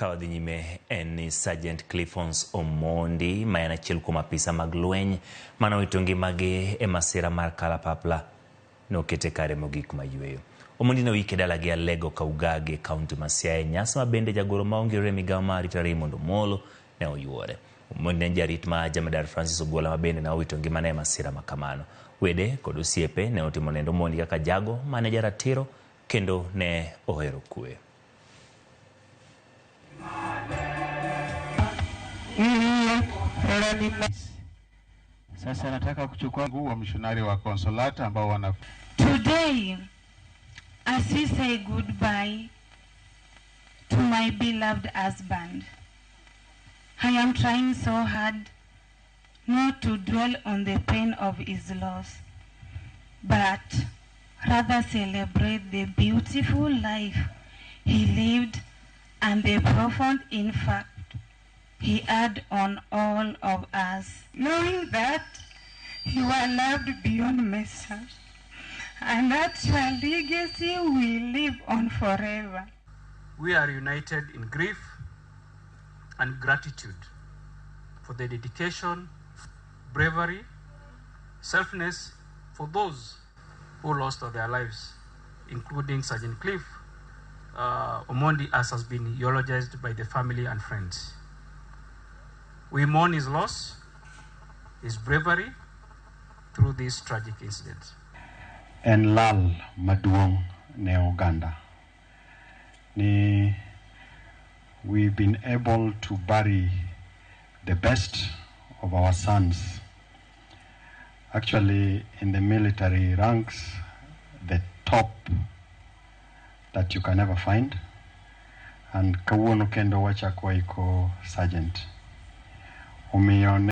Ka wadhi nyime en ni Sergeant Cliffons Omondi ma en achiel kuom apisa mag lweny mane owito ngimagi e masira mar kalapapla nokete kare mogik ma yweyo. Omondi ne oike dalagi Alego Kaugagi e kaunti ma Siaya e nyasi ma bende jagoro ma ongirore e migawo mar arita Raymond Omolo ne oyuore. Omondi ne en jarit ma Jamadar Francis Ogola ma bende ne owito ngimane e masira ma kamano. Wede kod osiepe ne otimo nend Omondi kaka jago mane jaratiro kendo ne ohero kwe. Sasa nataka kuchukua wa mishonari wa Consolata ambao wana Today, as we say goodbye to my beloved husband, I am trying so hard not to dwell on the pain of his loss, but rather celebrate the beautiful life he lived and the profound impact he had on all of us. Knowing that you are loved beyond measure and that your legacy will live on forever. We are united in grief and gratitude for the dedication, bravery, selflessness for those who lost their lives, including Sergeant Cliff Omondi, as has been eulogized by the family and friends. We mourn his loss, his bravery through this tragic incident. En lal maduong' ne oganda ni we've been able to bury the best of our sons. Actually, in the military ranks, the top that you can ever find. And kawuono kendo wachako waiko sergeant. Omiyo ne